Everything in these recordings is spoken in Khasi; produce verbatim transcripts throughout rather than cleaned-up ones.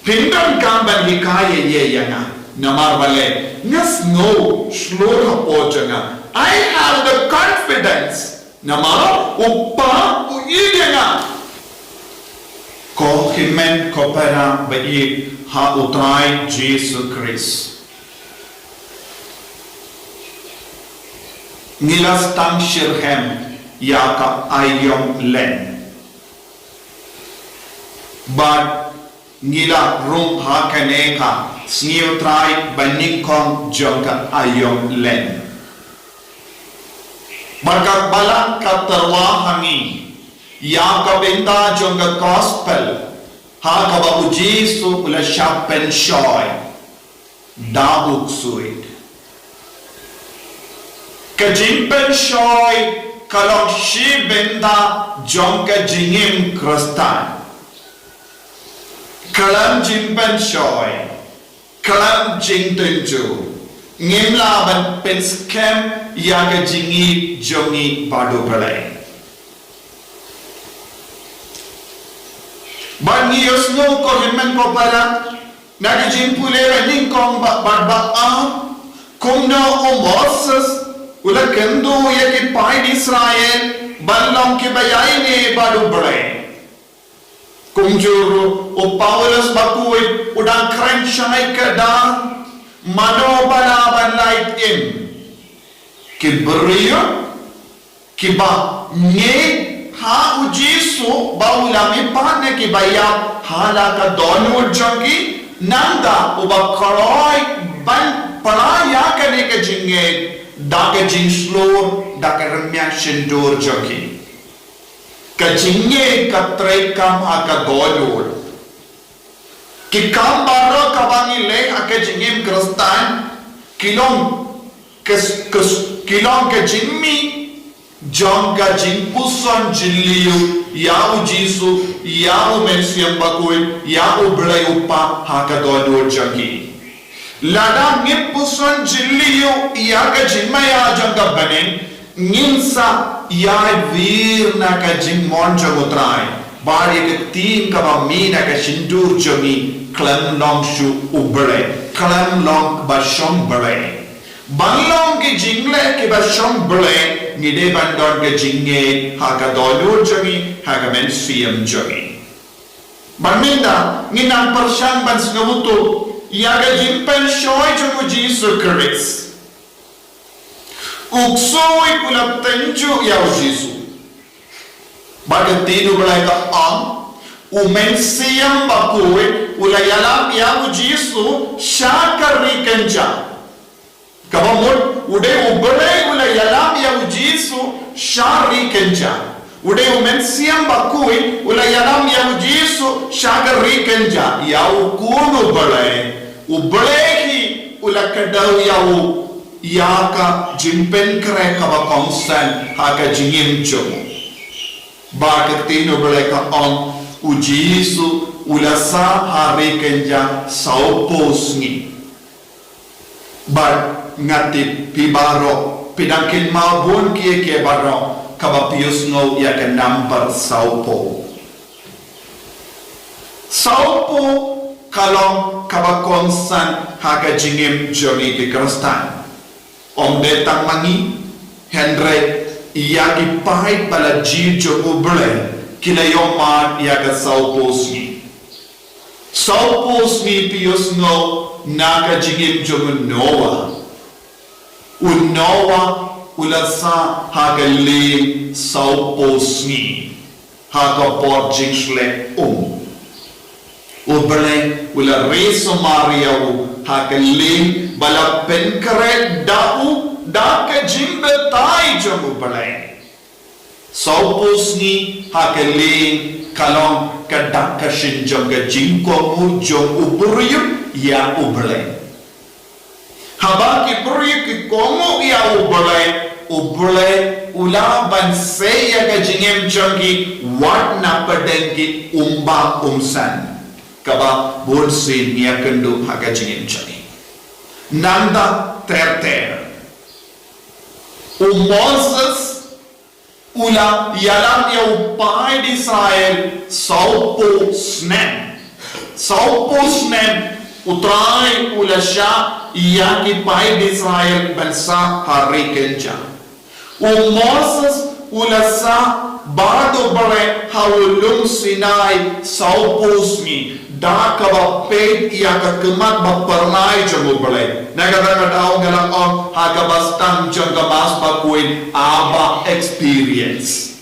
Phin donkam ban hikai ïa ïa nga. Namar balei? Nga sngew shlur hapoh jong nga. I have the confidence. Namar u Kpa u ïeit ïa nga. Ko hynmen ko para ba ïeit ha u Trai Jisu Khrist, ngi la sdang shitrhem ïa ka aïom leng. Bad ngi la rung ha kane ka sngi u Trai ba nyngkong jong ka aïom leng. Bad ka Balang ka tyrwa ha ngi ïa ka bynta jong ka gospel ha kaba u Jisu u la shah pynshoi da u ksuid. Ka jingpynshoi ka long shi bynta jong ka jingim Khristan. Khlem jingpynshoi, khlem jingtynjuh, ngim lah ban pynskhem ïa ka jingïeit jong ngi bad u Blei. Bad ngi ïohsngew ko hynmen ko para, na ka jingpule ba nyngkong ba, ba, ba, ah, kumno u Moses u la kynduh ïa ki paid Israel ban long kiba ïaineh bad u Blei. Kumjuh ruh u Paulus bakhuid u dang kren shai ka dang, mano ba lah ban lait im? Ki briew kiba ngeit ha u Jisu ba u la mihpat na kiba ïap ha la ka dohnud jong ki, nangta uba kloi ban pynlait ïa kane ka jingngeit da ka jingshlur, da ka rmiang shyntur jong ki. Ka jingngeit ka treikam ha ka dohnud. Ki kam baroh kaba ngi leh ha ka jingim Khristan ki long ka, ka, ki long ka jingmih jong ka jingpuson jylliew ïa u Jisu, ïa u Mynsiem Bakhuid, ïa u Blei u Kpa ha ka dohnud jong ki. Lada ngim puson jylliew ïa ka jingmaïa jong ka bneng, ngin sa ïai wir na ka jingmon jong u Trai. Bad ïa ka ktien kaba mih na ka shyntur jong ngi, khlem long shuh u Blei, khlem long ba shong Blei. Ban long ki jingleh kiba shong Blei, ngi dei ban don ka jingngeit ha ka dohnud jong ngi, ha ka mynsiem jong ngi. Ban mynta ngin nang pyrshang ban sngewthuh ïa ka jingpynshoi jong u Jisu Khrist. U ksuid u la tynjuh ïa u Jisu. Bad ka ktien u Blei ka ong, u Mynsiem Bakhuid u la ïalam ïa u Jisu sha ka ri kynja. Kaba mut, u dei u Blei u la ïalam ïa u Jisu sha ri kynja. U dei u Mynsiem Bakhuid u la ïalam ïa u Jisu sha ka ri kynja. Ïa u Khun u Blei, u Blei hi u la kdew ïa u, ïa ka jingpynkhreh kaba kongsan ha ka jingim jong u. Bad ka ktien u Blei ka ong, u Jisu u la sah ha ri kynja sawphew sngi. Bad nga tip phi baroh phi dang kynmaw bun kiei kiei baroh kaba phi ïohsngew ïa ka nambar sawphew. Sawphew ka long kaba kongsan ha ka jingim jong ngi ki Khristan. Ym dei tang ma ngi, hynrei ïa ki paid ba la jied jong u Blei ki la ïohmad ïa ka sawphew sngi. Sawphew sngi phi ïohsngew na ka jingim jong u Noah. U Noah u la sah ha ka lieng sawphew sngi ha ka por jingshlei um. U Blei u la ri sumar ïa u ha ka lieng ba la pynkhreh da u da ka jingbatai jong u Blei. Sawphew sngi ha ka lieng ka long ka dak ka shin jong ka jingkohnguh jong u briew ïa u Blei. Haba ki briew ki kohnguh ïa u Blei, u Blei u lah ban sei ïa ka jingim jong ki wat na pdeng ki umba umsan. Kaba bun sien ngi ïakynduh ha ka jingim jong ngi. Nangta ter ter, u Moses u la ïalam ïa u paid Israel sawphew snem. Sawphew snem U Trai u la shah ïa ki paid Israel ban sah ha ri kynja. U Moses u la sah bad U Blei ha u lum Sinai sawphew sngi da kaba peit ïa ka khmat ba pyrnai jong U Blei. Na kata ka daw nga la ong ha kaba sdang jong ka Mass Bakhuid, Abba experience.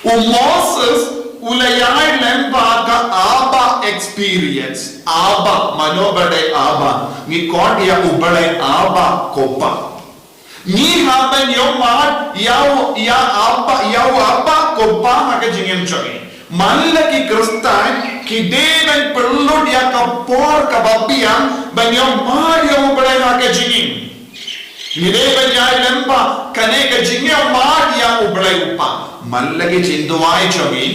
U Moses u la ïai lem bad ka Abba experience. Abba, mano ba dei Abba? Ngi khot ïa U Blei Abba ko Pa. Ngi hap ban ïohmad ïa u, ïa Abba, ïa u Abba ko Pa ha ka jingim jong ngi. Man la ki Khristan ki dei ban pynlut ïa ka por kaba biang ban ïohmad ïa U Blei ha ka jingim. Ngi dei ban ïai lem bad kane ka jingïohmad ïa U Blei U Pa. Man la ki jingduwai jong ngi,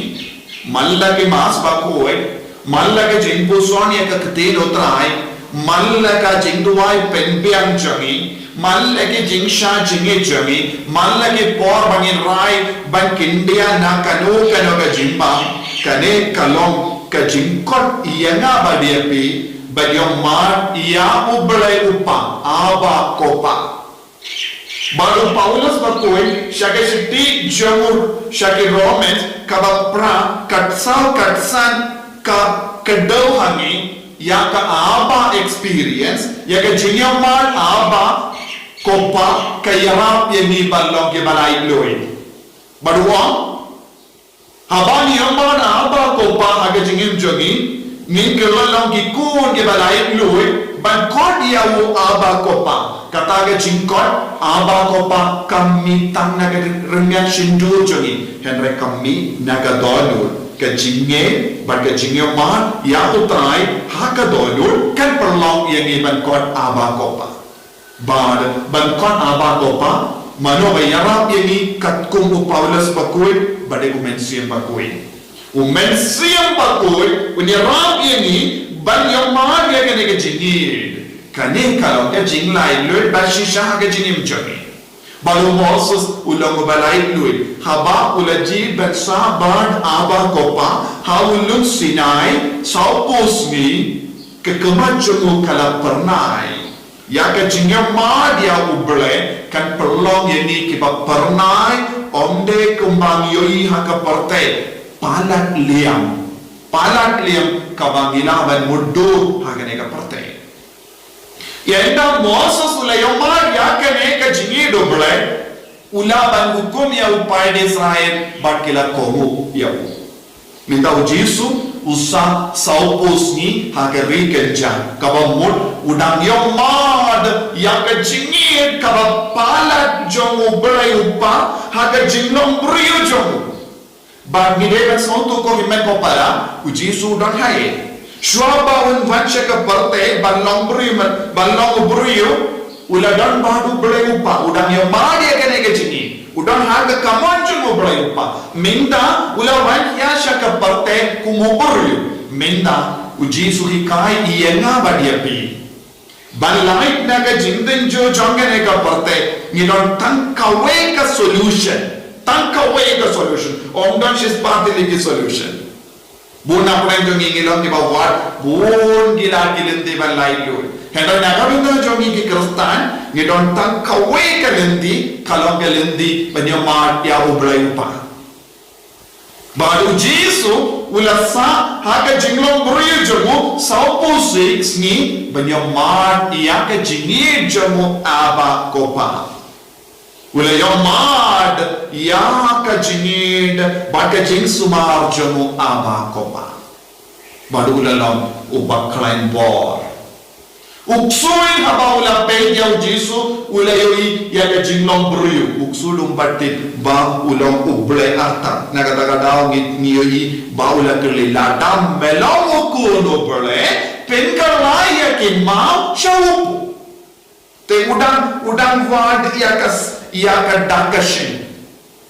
man la ki Mass Bakhuid, man la ki jingpuson ïa ka ktien U Trai, man la ka jingduwai pynbiang jong ngi, man la ki jingshah jingit jong ngi, man la ki por ba ngin rai ban kyndiah na kano kano ka jingbam, kane ka long ka jingkhot ïa nga bad ïa phi ban ïohmad ïa U Blei U Pa, Abba ko Pa. Bad u Paulus Bakhuid sha ka shithi jong u sha ki Romans kaba phra, katsaw katsan ka kdew ha ngi ïa ka Abba experience, ïa ka jingïohmad Abba ko Pa ka ïarap ïa ngi ban long kiba laitluid. Bad u ong, haba ngi ïohmad Abba ko Pa ha ka jingim jong ngi, ngin kylla long ki khun kiba laitluid ban khot ïa u Abba ko Pa. Kata ka jingkhot Abba ko Pa kam mih tang na ka rynïeng shyntur jong ngi, hynrei ka mih na ka dohnud, ka jingngeit bad ka jingïohmad ïa U Trai ha ka dohnud kan pynlong ïa ngi ban khot Abba ko Pa. Bad ban khot Abba ko Pa, mano ba ïarap ïa ngi katkum u Paulus Bakhuid? Ba dei u Mynsiem Bakhuid. U Mynsiem Bakhuid un ïarap ïa ngi ban ïohmad ïa kane ka jingngeit. Kane ka long ka jinglaitluid ba shisha ha ka jingim jong ngi. Bad u Moses u long uba laitluid haba u la jied ban sah bad Abba ko Pa ha u lum Sinai sawphew sngi. Ka khmat jong u ka la pyrnai. Ïa ka jingïohmad ïa U Blei kan pynlong ïa ngi kiba pyrnai, ym dei kumba ngi ïohi ha ka pyrthei. Palat liam. Palat liam kaba ngi lah ban mutdur ha kane ka pyrthei. Ïa, ynda u Moses u la ïohmad ïa kane ka jingngeit U Blei, u lah ban hukum ïa u paid Israel bad ki la kohnguh ïa u. Mynta u Jisu u sah sawphew sngi ha ka ri kynja, kaba mut u dang ïohmad ïa ka jingngeit kaba palat jong U Blei U Pa ha ka jinglong briew jong u. Bad ngi dei ban sngewthuh ko hynmen ko para, u Jisu u don haei? Shuwa ba un wan sha ka pyrthei ban long briew, ban long u briew, u la don bad U Blei U Pa, u dang ïohmad ïa kane ka jingngeit. U don ha ka kamon jong U Blei U Pa. Mynta u la wan ïa sha ka pyrthei kum u briew. Mynta u Jisu u hikai ïa nga bad ïa phi. Ban lait na ka jingtynjuh jong kane ka pyrthei, ngi don tang kawei ka solution. Tang kawei ka solution. Ym don shispah tylli ki solution. Bun na pdeng jong ngi ngi long kiba wad bun ki lad ki lynti ban laitluid. Hynrei na ka bynta jong ngi ki Khristan, ngi don tang kawei ka lynti, ka long ka lynti ban ïohmad ïa U Blei U Pa. Bad u Jisu u la sah ha ka jinglong briew jong u sawphew sngi ban ïohmad ïa ka jingngeit jong u Abba ko Pa. U la ïohmad ïa ka jingngeit bad ka jingsumar jong u Abba ko Pa. Bad u la long uba khlaiñ bor. U ksuid haba u la peit ïa u Jisu, u la ïohi ïa ka jinglong briew. U ksuid um pat tip ba u long U Blei artat. Na kata ka daw ngi, ngi ïohi ba u la kylli, "Lada me long u Khun U Blei, pynkylla ïa ki maw sha u pung." Te u dang, u dang wad ïa ka s-, ïa ka dak ka shin.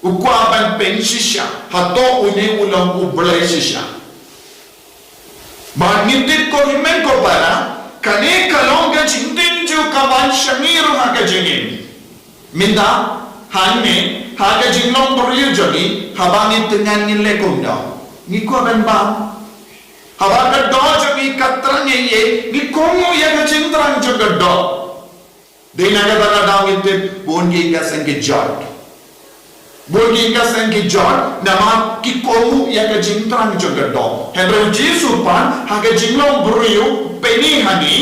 U kwah ban pyn shisha, hato une u long U Blei shisha? Bad ngi tip ko hynmen ko para, kane ka long ka jingtynjuh ka ban shaniah ruh ha ka jingim. Mynta, hangne, ha ka jinglong briew jong ngi, haba ngi tyngan ngin leh kumno? Ngi kwah ban bam. Haba ka doh jong ngi ka trang ïa ngi, ngi kohnguh ïa ka jingtrang jong ka doh. Dei na kata ka daw ngi tip, bun ki ïing ki sem ki jot. Bun ki ïing ki sem ki jot, namar ki kohnguh ïa ka jingtrang jong ka doh. Hynrei u Jisu pat, ha ka jinglong briew, pynïaid ha ngi,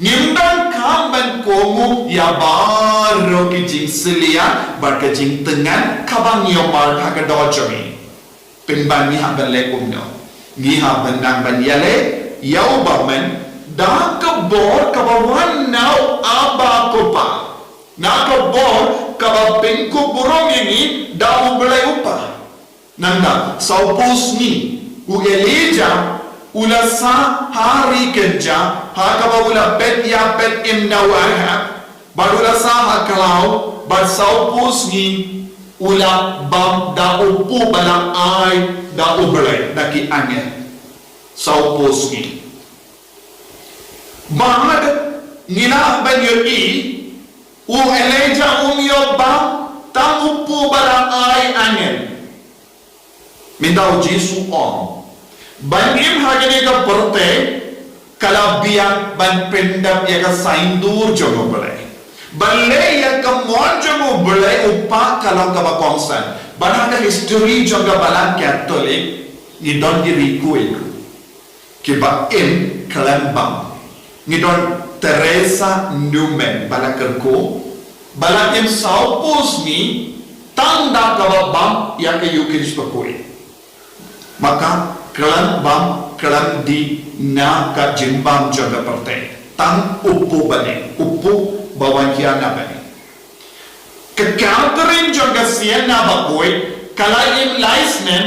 ngim donkam ban kohnguh ïa baroh ki jingshiliang, bad ka jingtngen, kaba ngi ïoh mareh ha ka doh jong ngi. Pynban ngi hap ban leh kumno? Ngi hap ban nang ban ïaleh ïa u bymman da ka bor kaba wan na u Abba ko Pa. Na ka bor kaba pynkup burom ïa ngi da U Blei U Pa. Nangta, sawphew sngi, u Elijah, u la sah ha ri kynjah, ha kaba u la peit ïa peit im na u Ahab, bad u la sah ha khlaw, bad sawphew sngi, u la bam da u kpu ba la ai da U Blei, da ki angel. Sawphew sngi. Bad ngi lah ban ïohi, u Elijah um ïoh bam tang u kpu ba la ai angel. Mynta u Jisu u ong, ban im ha kane ka pyrthei, ka la biang ban pyndep ïa ka saiñdur jong U Blei. Ban leh ïa ka mon jong U Blei U Kpa ka long kaba kongsan. Bad ha ka history jong ka Balang Katholik, ngi don ki riewkhuid kiba im khlem bam. Ngi don Teresa Newman ba la kyrkhu, ba la im sawphew sngi tang da kaba bam ïa ka Ïukharist bakhuid. Maka khlem bam khlem dih na ka jingbam jong ka pyrthei. Tang u kpu bneng, u kpu ba wan hiar na bneng. Ka Catherine jong ka Siena bakhuid, ka la im lai snem,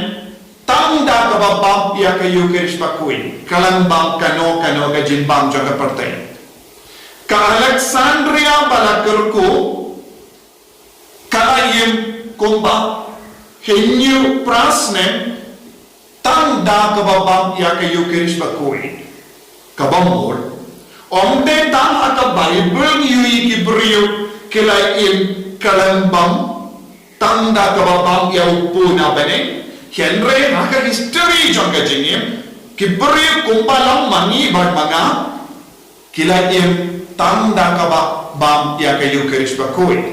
tang da kaba bam ïa ka Ïukharist bakhuid, khlem bam kano kano ka jingbam jong ka pyrthei. Ka Alexandria ba la kyrkhu, ka la im kumba hynñiew phra snem, tang da kaba bam ïa ka Ïukharist bakhuid. Kaba mut, ym dei tang ha ka Baibl ngi ïohi ki briew ki la im khlem bam, tang da kaba bam ïa u kpu na bneng, hynrei ha ka history jong ka jingim, ki briew kumba long ma ngi bad ma nga, ki la im tang da kaba bam ïa ka Ïukharist bakhuid.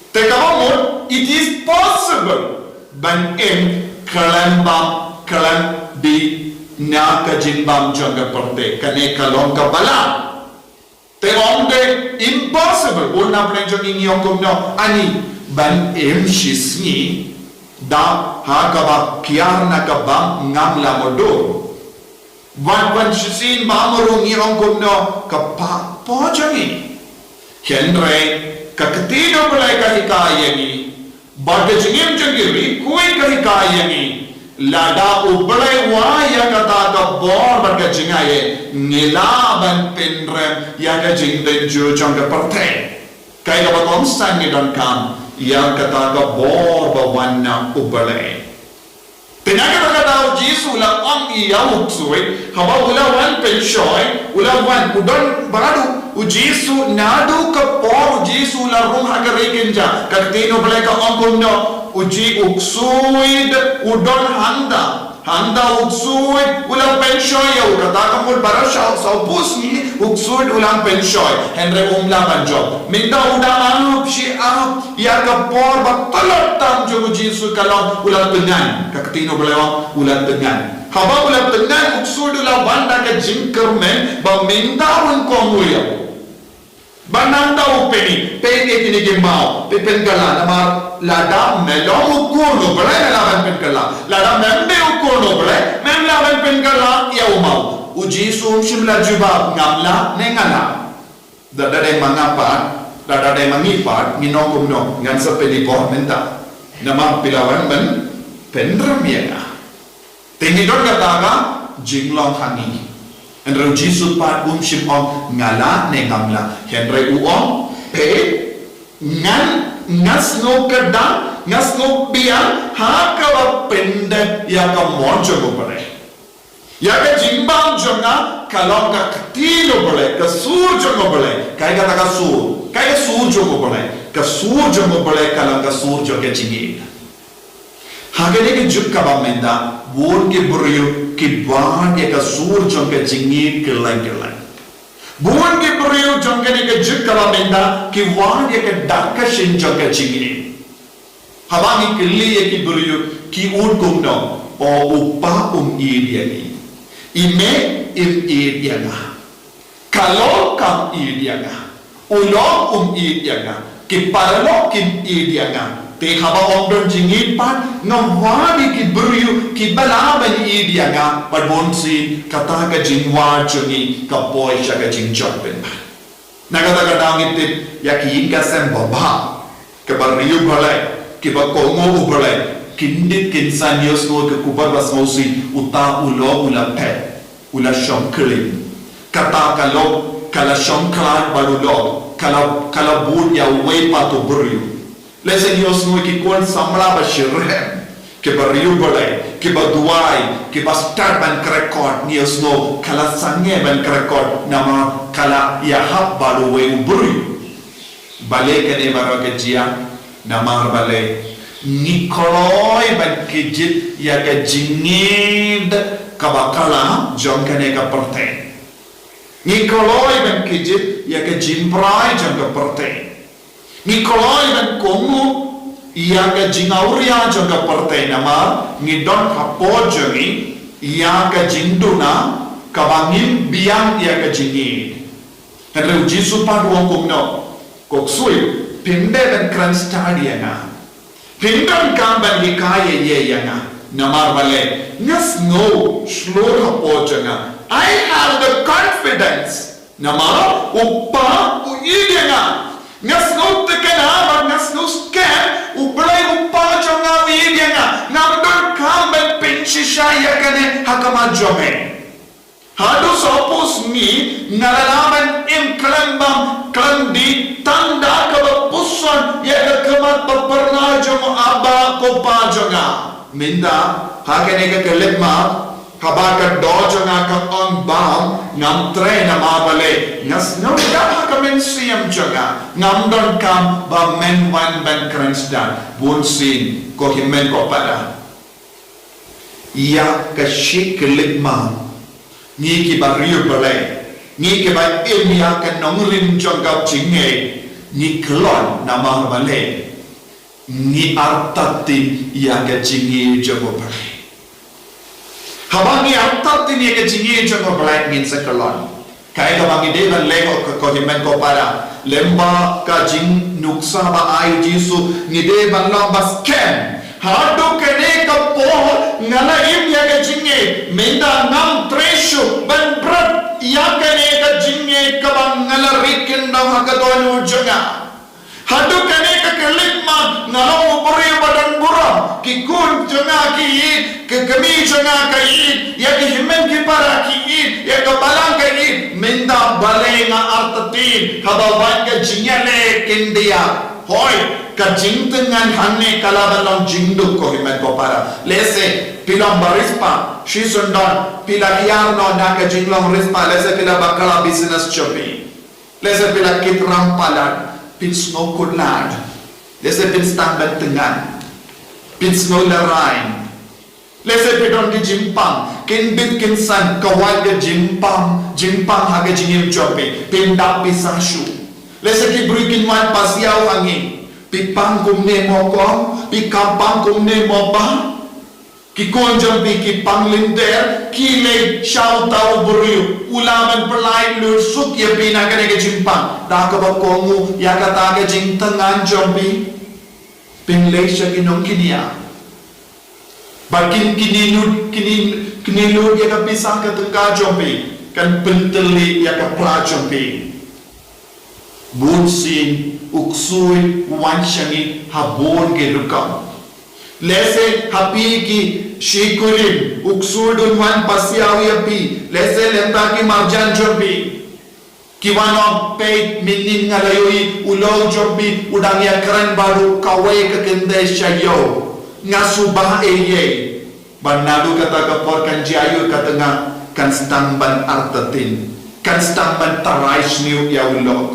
Te kaba mut, it is possible ban im khlem bam khlem dih na ka jingbam jong ka pyrthei, kane ka long kaba lah. Te ym dei impossible, bun na pdeng jong ngi ngi ong kumno, ani ban im shisngi da ha kaba kiar na ka bam ngamla mudui. Wan wan shisien bam ruh ngi ong kumno, ka paidbah jong ngi. Hynrei ka ktien U Blei ka hikai ïa ngi, bad ka jingim jong ki riewkhuid ka hikai ïa ngi. Lada U Blei u ai ïa kata ka bor bad ka jingaiei, ngi lah ban pynrem ïa ka jingtynjuh jong ka pyrthei. Kaei kaba kongsan ngi donkam ïa kata ka bor ba wan na U Blei. Te na kata ka daw u Jisu u la ong ïa u ksuid, haba u la wan pynshoi, u la wan, u don bad u, u Jisu naduh ka por u Jisu u la rung ha ka ri kynjah, ka ktien U Blei ka ong kumno, u Ji-, u ksuid u don hangta, hangta u ksuid u la pynshoi ïa u, kata ka mut baroh saw, sawphew sngi u ksuid u la pynshoi, hynrei um lah ban jop. Mynta u dang ap shi ap, ïa ka por ba tlot tam jong u Jisu ka long u la tngan. Ka ktien U Blei u ong u la tngan. Haba u la tngan u ksuid u la wan da ka jingkyrmen ba mynta un kohnguh ïa u. Ba nangta u pyni, peit ïa kine ki maw, phi pynkylla namar lada me long u Khun U Blei me lah ban pynkylla. Lada mem dei u Khun U Blei mem lah ban pynkylla ïa u maw. U Jisu um shym la jubab ngam lah ne nga lah. Da, da dei ma nga pat, da, da dei ma ngi pat, ngin ong kumno, ngan sa pyni bor mynta. Namar phi la wan ban pynrem ïa nga. Te ngi don kata ka jinglong ha ngi. Hynrei u Jisu pat um shym ong nga lah ne ngam lah. Hynrei u ong, peit, ngan, nga sngew kyrdan, nga sngew biang, ha kaba pyndep ïa ka mon jong U Blei. Ïa ka jingbam jong nga ka long ka ktien U Blei, ka sur jong U Blei. Kaei kata ka sur? Kaei ka sur jong U Blei? Ka sur jong U Blei ka long ka sur jong ka jingïeit. Ha kane ka juk kaba mynta, Bun ki briew ki wad ïa ka sur jong ka jingïeit kylleng kylleng. Bun ki briew jong kane ka juk kaba mynta ki wad ïa ka dak ka shin jong ka jingïeit. Haba ngi kylli ïa ki briew ki ong kumno, o u kpa um ïeit ïa ngi. I mei im ïeit ïa nga. Ka lok kam ïeit ïa nga. U lok um ïeit ïa nga. Ki paralok kim ïeit ïa nga. Te haba ym don jingïeit pat, nga wad ïa ki briew kiba lah ban ïeit ïa nga. Bad bunsien kata ka jingwad jong ngi ka poi sha ka jingjot pynban. Na kata ka daw ngi tip ïa ki ïing ka sem babha, kaba riewblei, kiba kohnguh u Blei, kyndit kynsan ïohsngew ka khubor ba sngewsih, uta u lok u la phet, u la shong khlem. Kata ka lok ka la shong khlad bad u lok ka la, ka la bud ïa uwei pat u briew. Lehse ïohsngew ki khun samla ba shitrhem, kiba riewblei, kiba duwai, kiba stad ban kyrkhu, ngi ïohsngew ka la sangeh ban kyrkhu namar ka la ïahap bad uwei u briew. Balei kane baroh ka jia? Namar balei? Ngi kloi ban kjit ïa ka jingïeit kaba kylla jong kane ka pyrthei. Ngi kloi ban kjit ïa ka jingprai jong ka pyrthei. Ngi kloi ban kohnguh ïa ka jingawria jong ka pyrthei namar ngi don hapoh jong ngi ïa ka jingduna kaba ngim biang ïa ka jingïeit. Hynrei u Jisu pat u ong kumno? Ko ksuid, phim dei ban kren stad ïa nga. Phim donkam ban hikai ïa ïa nga. Namar balei? Nga sngew shlur hapoh jong nga. I have the confidence. Namar u Kpa u ïeit ïa nga. Nga sngew thikna bad nga sngew skhem, u Blei u Kpa jong nga u ïeit ïa nga. Ngam donkam ban pynshisha ïa kane ha khmat jong me. Haduh sha u pus ngi nga la lah ban im khlem bam khlem dih tang da kaba puson ïa ka khmat ba pyrnai jong u Abba ko Pa jong nga. Mynta ha kane ka khyllipmat haba ka doh jong nga ka ong bam, ngam trei namar balei? Nga sngew da ha ka mynsiem jong nga ngam donkam ba men wan ban kren stad. Bunsien ko hynmen ko para, ïa ka shi khyllipmat ngi kiba riewblei, ngi kiba im ïa ka nongrim jong ka jingngeit, ngi khlon namar balei? Ngi artatien ïa ka jingïeit jong u Blei. Haba ngi artatien ïa ka jingïeit jong u Blei ngin sa khlon. Kaei kaba ngi dei ban leh ko, ko hynmen ko para? Lem bad ka jingnuksa ba ai u Jisu, ngi dei ban long ba skhem. Haduh kane ka por nga la im ïa ka jingngeit, mynta ngam trei shuh ban bret ïa kane ka jingngeit kaba nga la rit kyndong ha ka dohnud jong nga. Haduh kane ka khyllipmat nga long u briew ba don burom, ki khun jong nga ki ïeit, ka kmie jong nga ka ïeit, ïa ki hynmen ki para ki ïeit, ïa ka balang ka ïeit. Mynta balei nga artatien? Haba wan ka jingïaleh khyndiat, hooid, ka jingtyngan hangne ka lah ban long jingduk ko hynmen ko para. Lehse phi long ba riewspah, shisien don phi la hiar noh na ka jinglong riewspah, lehse phi la bakla business jong phi. Lehse phi la kit ram palat, phin sngewkhuslai. Lehse phin sdang ban tyngan, phin sngew lehraiñ. Lehse phi don ki jingpang, kin bit kin san, ka wad ka jingpang, jingpang ha ka jingim jong phi, phin dap pisa shuh. Lehse ki briew kin wan pasiaw ha ngi, phi pang kumne mo kong, phi kam pang kumne mo bah. Ki khun jong phi ki pang lynter, ki leit sha uta u briew, u lah ban pynlait lut suk ïa phi na kane ka jingpang. Da kaba kohnguh ïa kata ka jingtyngan jong phi, phin leit sha ki nongkñia. Bad kin kñi lut, kñi, kñi lut ïa ka pisa ka tyngka jong phi, kan pyntylli ïa ka pra jong phi. Bunsien u ksuid u wan sha ngi ha bun ki rukom. Lehse ha phi ki shi kurim u ksuid un wan pasiaw ïa phi. Lehse lem bad ki marjan jong phi, ki wan ong, peit mynnin nga la ïohi u lok jong phi u dang ïakren bad u kawei ka kynthei sha ïew. Nga sngewbha ei ei. Bad naduh kata ka por kan jia aïu? Kata nga kan sdang ban artatien, kan sdang ban tharai sniew ïa u lok.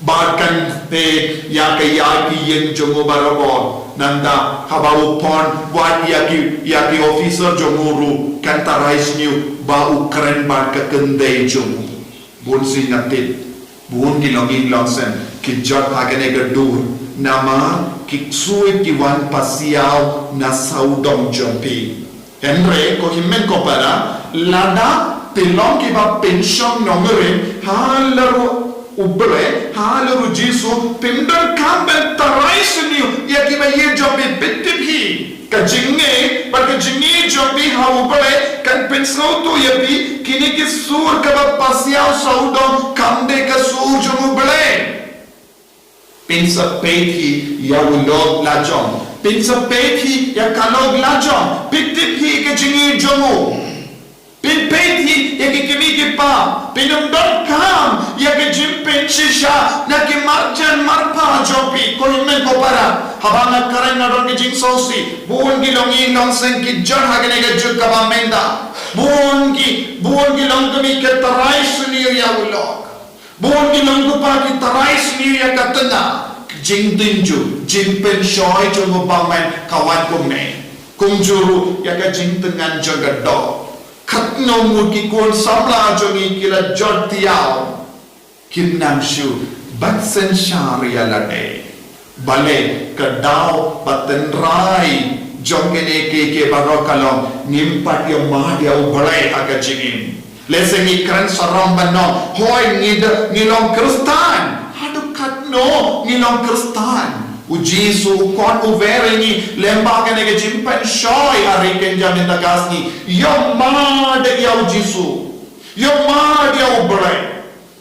Bad kan peit ïa ka ïaid ka ïeng jong u barabor. Nangta haba u phone wad ïa ki, ïa ki officer jong u ruh, kan tharai sniew ba u kren bad ka kynthei jong u. Bun sien nga tip, bun ki longïing longsem ki jot ha kane ka dur, namar ki ksuid ki wan pasiaw na sawdong jong phi. Hynrei ko hynmen ko para, lada phi long kiba pynshong nongrim halor u Blei, halor u Jisu, phim donkam ban tharai sniew ïa kiba ïeit jong phi. Phi tip hi, ka jingngeit bad ka jingïeit jong phi ha u Blei kan pynsngewthuh ïa phi, kine ki sur kiba pasiaw sawdong kam dei ka sur jong u Blei. Pynsaphriang hi ïa u lok lajong. Pynsaphriang hi ïa ka lok lajong. Phi tip hi ka jingïeit jong u. Pynpeit hi ïa ki kmie ki kpa. Phim donkam ïa ka jingpynshisha na ki marjan marpa jong phi. Ko hynmen ko para, haba nga kren nga don ka jingsngewsih. Bun ki longïing longsem ki jot ha kane ka juk kaba mynta. Bun ki, bun ki longkmie ki tharai sniew ïa u lok. Bun ki nongkpa ki tharai sniew ïa ka tnga. Jingtynjuh, jingpynshoi jong u bymman ka wan kumne. Kumjuh ruh ïa ka jingtngan jong ka doh. Katno ngut ki khun samla jong ngi ki la jot thiaw. Kim nang shuh ban synshar ïa lade. Balei ka daw ba tynrai jong kine kiei kiei baroh ka long ngim pat ïa mad ïa u Blei ha ka jingim. Lehse ngi kren sarong ban ong, hooid ngi da, ngi long Khristan. Haduh katno ngi long Khristan? U Jisu u khot u wer ïa ngi lyngba kane ka jingpynshoi ha ri kynja mynta ka sngi. Ïa mad ïa u Jisu. Ïa mad ïa u Blei.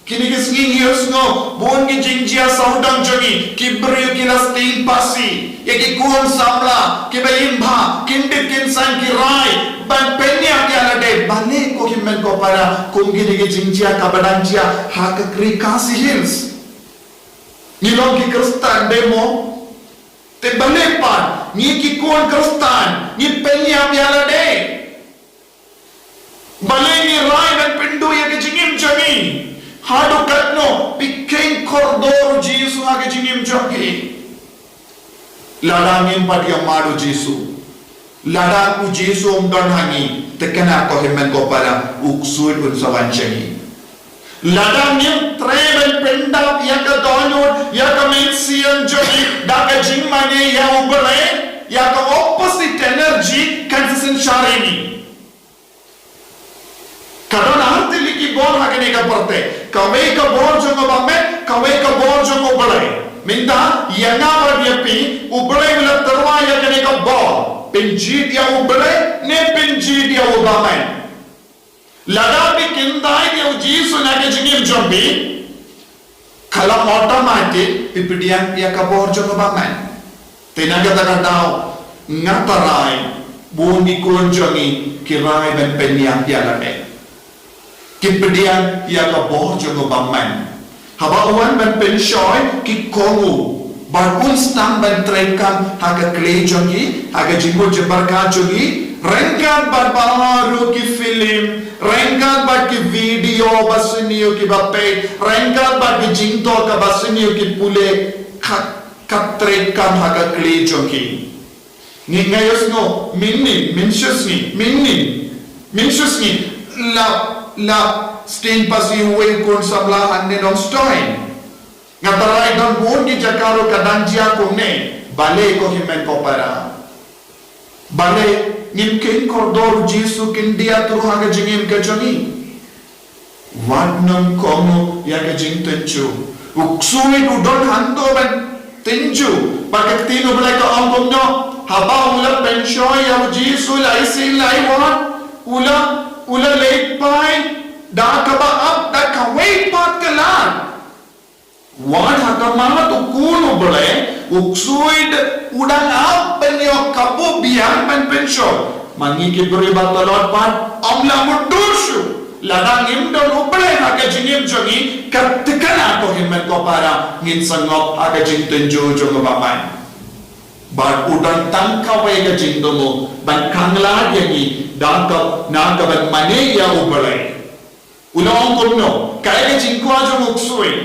Kine ki sngi ngi ïohsngew bun ki jingjia sawdong jong ngi, ki briew ki la sting phasi ïa ki khun samla kiba im bha, kin bit kin san, ki rai ban pynïap ïa lade. Balei ko hynmen ko para, kum kine ki jingjia kaba dang jia ha ka ri Khasi Hills? Ngi long ki Khristan dei mo? Te balei pat ngi ki khun Khristan ngi pynïap ïa lade? Balei ngi rai ban pynduh ïa ka jingim jong ngi? Haduh katno phi kheiñ kordor u Jisu ha ka jingim jong phi? Lada ngim pat ïa mad u Jisu, lada u Jisu um don ha ngi, te kane ko hynmen ko para, u ksuid un sa wan sha ngi. Lada ngim treh ban pyndap ïa ka dohnud, ïa ka mynsiem jong ngi da ka jingmane ïa u Blei, ïa ka opposite energy kan sa synshar ïa ngi. Ka don ar tylli ki bor ha kane ka pyrthei. Kawei ka bor jong u bymman, kawei ka bor jong u Blei. Mynta ïa nga bad ïa phi, u Blei u la tyrwa ïa kane ka bor. Pynjied ïa u Blei ne pynjied ïa u bymman. Lada phi kyntait ïa u Jisu na ka jingim jong phi, ka long automatic phi pdiang ïa ka bor jong u bymman. Te na kata ka daw nga tharai bun ki khun jong ngi ki rai ban pynïap ïa lade. Ki pdiang ïa ka bor jong u bymman. Haba u wan ban pynshoi ki kohnguh, bad un sdang ban treikam ha ka khlei jong ki, ha ka jingmut jingpyrkhat jong ki, ryngkat bad baroh ki film, ryngkat bad ki video ba sniew kiba peit, ryngkat bad ki jingthoh kaba sniew ki pule, ka, ka treikam ha ka khlei jong ki. Ngi, nga ïohsngew mynnin, mynshisngi, mynnin, mynshisngi la, la sting phasi uwei u khun samla hangne Nongstoiñ. Nga tharai don bun ki jaka ruh ka dang jia kumne. Balei ko hynmen ko para? Balei ngim kheiñ kordor u Jisu khyndiat ruh ha ka jingim ka jong ngi? Wat nym kohnguh ïa ka jingtynjuh. U ksuid u don hangto ban tynjuh. Bad ka ktien u Blei ka ong kumno? Haba u la pynshoi ïa u Jisu lai sien lai wat, u la, u la leit phai da kaba ap da kawei pat ka lad. Wat ha khmat u Khun u Blei, u ksuid u dang ap ban ïoh kabu biang ban pynshoi. Ma ngi ki briew ba tlot pat, ym lah mutdur shuh. Lada ngim don u Blei ha ka jingim jong ngi, ka thikna ko hynmen ko para, ngin sa ngop ha ka jingtynjuh jong u bymman. Bad u don tang kawei ka jingthmu ban khanglad ïa ngi da ka, na ka ban mane ïa u Blei. U la ong kumno, kaei ka jingkwah jong u ksuid?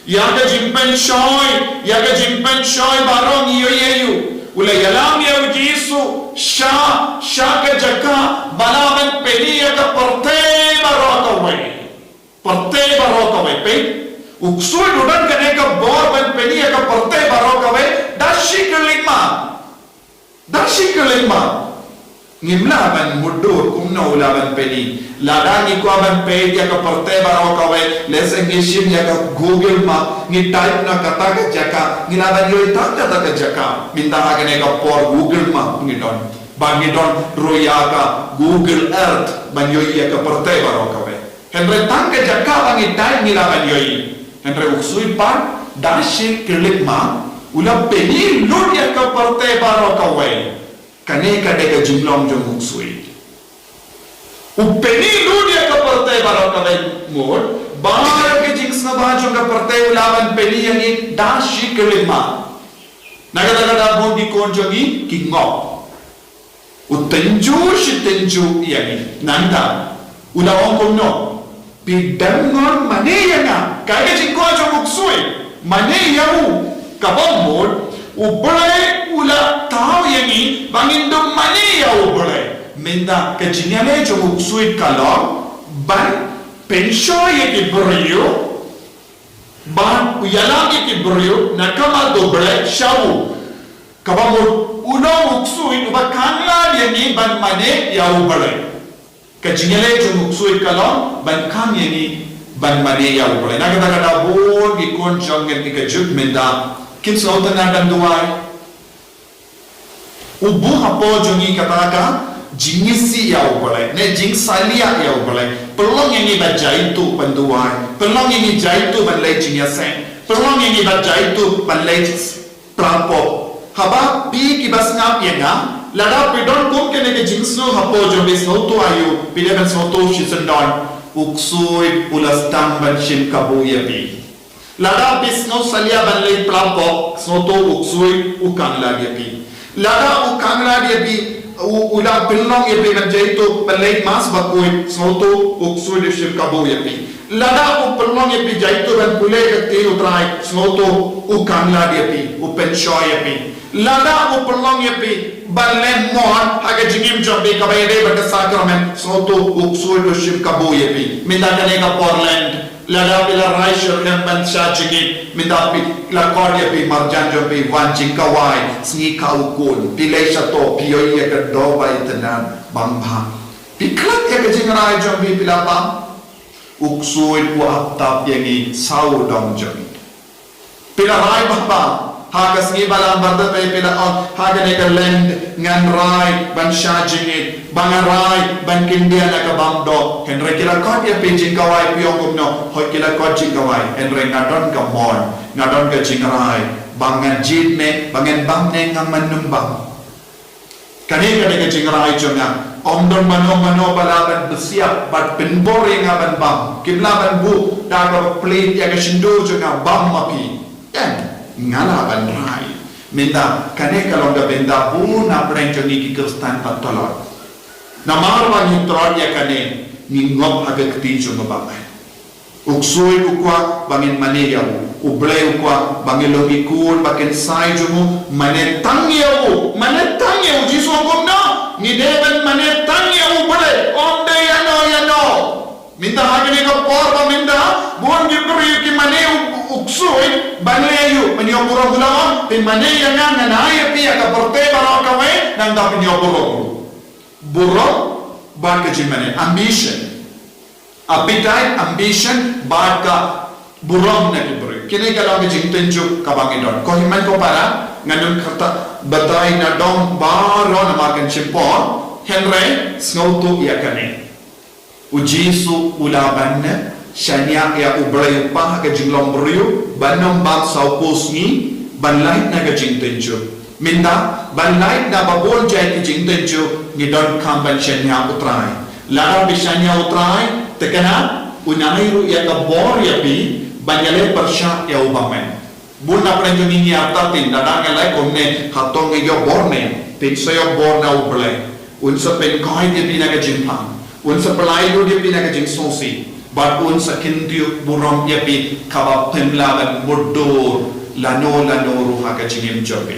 Ïa ka jingpynshoi, ïa ka jingpynshoi baroh ngi ïohi ïa u. U la ïalam ïa u Jisu sha, sha ka jaka ba lah ban pyni ïa ka pyrthei baroh kawei. Pyrthei baroh kawei, peit. U ksuid u don kane ka bor ban pyni ïa ka pyrthei baroh kawei da shi khyllipmat. Da shi khyllipmat. Ngim lah ban mutdur kumno u lah ban pyni. Lada ngi kwah ban peit ïa ka pyrthei baroh kawei, lehse ngi shim ïa ka Google Map, ngi type noh kata ka jaka, ngi lah ban ïohi tang kata ka jaka. Mynta ha kane ka por Google Map ngi don. Ba ngi don ruh ïa ka Google Earth ban ïohi ïa ka pyrthei baroh kawei. Hynrei tang ka jaka ba ngi dei ngi lah ban ïohi. Hynrei u ksuid pat da shi khyllipmat u la pyni lut ïa ka pyrthei baroh kawei. Kane ka dei ka jinglong jong u ksuid. U pyni lut ïa ka pyrthei baroh kawei mut ba ka jingsngewbha jong ka pyrthei u lah ban pyni ïa ngi da shi khyllipmat. Na kata ka daw bun ki khun jong ngi ki ngop. U tynjuh shi tynjuh ïa ngi. Nangta u la ong kumno? Phi dang ym mane ïa nga. Kaei ka jingkwah jong u ksuid? Mane ïa u. Kaba mut U Blei u la thaw ïa ngi ba ngin ym mane ïa U Blei. Mynta ka jingïaleh jong u ksuid ka long ban pynshoi ïa ki briew, ban ïalam ïa ki briew na ka mat U Blei sha u. Kaba mut u long u ksuid uba khang lad ïa ngi ban mane ïa U Blei. Ka jingïaleh jong u ksuid ka long ban khang ïa ngi ban mane ïa U Blei. Na kata ka daw bun ki khun jong ngi ka juk mynta kim sngewtynnad ban duwai. U buh hapoh jong ngi kata ka jingisih ïa U Blei, ne jingsalia ïa U Blei. Pynlong ïa ngi ba jaituh ban duwai, pynlong ïa ngi jaituh ban leit jingïaseng, pynlong ïa ngi ba jaituh ban leit pra pop. Haba phi kiba sngap ïa nga, lada phi don kum kane ka jingsngew hapoh jong phi, sngewthuh aïu, phi dei ban sngewthuh shisyndon. U ksuid u la sdang ban shim kabu ïa phi. Lada phi sngew salia ban leit pra pop, sngewthuh u ksuid u khang lad ïa phi. Lada u khang lad ïa phi, u, u la pynlong ïa phi ban jaituh ban leit Mass bakhuid, sngewthuh u ksuid u shim kabu ïa phi. Lada u pynlong ïa phi jaituh ban pule ïa ka ktien U Trai, sngewthuh u khang lad ïa phi, u pynshoi ïa phi. Lada u pynlong ïa phi ban leh mon ha ka jingim jong phi kaba ïadei bad ka sakramen, sngewthuh u ksuid u shim kabu ïa phi. Mynta kane ka por Lent, lada phi la rai shitrhem ban shah jingit, mynta phi la khot ïa phi marjan jong phi, wan jingkhawai, sngi khaw khun, phi leit shato, phi ïohi ïa ka doh ba itynnad, bam bha. Phi klet ïa ka jingrai jong phi, phi la bam. U ksuid u ap tap ïa ngi saw dong jong ngi. Phi la rai bam bha ha ka sngi ba lam bad phi la ong, ha kane ka Lent ngan rai ban shah jingit, ba ngan rai ban kyndiah na ka bam doh. Hynrei ki la khot ïa phi jingkhawai, phi ong kumno? Hooid, ki la khot jingkhawai, hynrei nga don ka mon, nga don ka jingrai ba ngan jied ne ba ngan bam ne ngam nym bam. Kane ka dei ka jingrai jong nga. Ym don mano mano ba lah ban pynsiap bad pynbor ïa nga ban bam. Kim lah ban buh da kaba plie ïa ka shyntur jong nga, bam ma phi. Em, nga lah ban rai. Mynta kane ka long ka bynta bun na pdeng jong ngi ki Khristan Katholik. Namar ba ngi trod ïa kane, ngi ngop ha ka kti jong ka bam. U ksuid u kwah ba ngin mane ïa u. U Blei u kwah ba ngin long ki khun ba kynsai jong u. Mane tang ïa u. Mane tang ïa u. Jisu u ong kumno? Ngi dei ban mane tang ïa U Blei, ym dei ïano ïano. Mynta ha kane ka por ba mynta bun ki briew ki mane u, u ksuid ban leh aïu? Ban ïoh burom. U la ong, phi mane ïa nga, ngan ai ïa phi ïa ka pyrthei baroh kawei, nangta phin ïoh burom. Burom bad ka jingmane, ambition. Appetite, ambition bad ka burom na ki briew. Kine ki long ki jingtynjuh kaba ngi don. Ko hynmen ko para, ngan ym kyrta batai na dong baroh namar kan shim por. Hynrei sngewthuh ïa kane. U Jisu u la ban shaniah ïa U Blei u Kpa ha ka jinglong briew, ban ym bam saw phew sngi, ban lait na ka jingtynjuh. Mynta, ban lait na ba bun jait ki jingtynjuh, ngi donkam ban shaniah U Trai. Lada phi shaniah U Trai, te kane un ai ruh ïa ka bor ïa phi ban ïaleh pyrshah ïa u bymman. Bun na pdeng jong ngi ngi ïa artatien, lada ngi leh kumne, hato ngi ïoh bor ne? Phin sa ïoh bor na U Blei. Un sa pynkoit ïa phi na ka jingpang. Un sa pynlait lut ïa phi na ka jingsngewsih. Bad un sa kyntiew burom ïa phi kaba phim lah ban mutdur lano lano ruh ha ka jingim jong phi.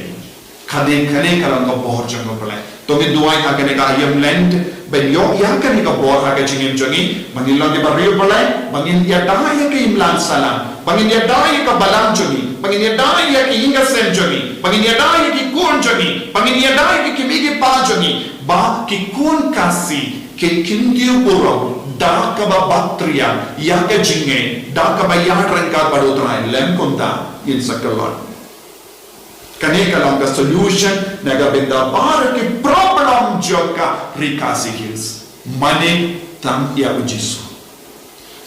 Kane, kane ka long ka bor jong U Blei. To ngin duwai ha kane ka aïom Lent ban ïoh ïa kane ka bor ha ka jingim jong ngi, ba ngin long kiba riewblei, ba ngin ïada ïa ka imlang sahlang, ba ngin ïada ïa ka balang jong ngi, ba ngin ïada ïa ki ïing ki sem jong ngi, ba ngin ïada ïa ki khun jong ngi, ba ngin ïada ïa ki kmie ki kpa jong ngi, ba ki khun Khasi kin kyntiew burom da kaba bat ria ïa ka jingngeit, da kaba ïaid ryngkat bad U Trai, lym kumta ngin sa kyllon. Kane ka long ka solution na ka bynta baroh ki problem jong ka Ri Khasi Hills. Mane tang ïa U Jisu.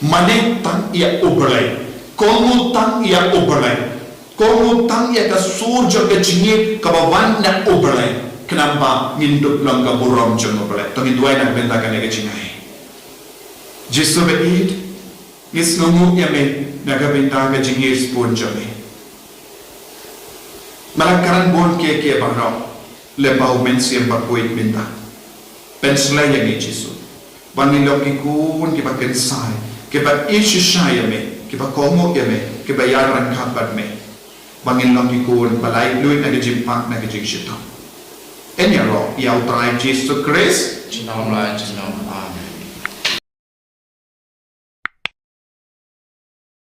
Mane tang ïa U Blei. Kohnguh tang ïa U Blei. Kohnguh tang ïa ka sur jong ka jingngeit kaba wan na U Blei. Khnang ba ngin dup long ka burom jong U Blei. To ngin duwai na ka bynta kane ka jingai. Jisu ba ïeit, ngi sngewnguh ïa me na ka bynta ka jingngeit bun jong me. Ba la kren bun kiei kiei baroh lyngba u Mynsiem Bakhuid mynta. Pynshlei ïa ngi Jisu, ba ngin long ki khun kiba kynsai, kiba ïeit shisha ïa me, kiba kohnguh ïa me, kiba ïaid ryngkat bad me. Ba ngin long ki khun ba laitluid na ka jingpang, na ka jingshitom. Yn ïaroh ïa U Trai Jisu Khrist. Junom la junom.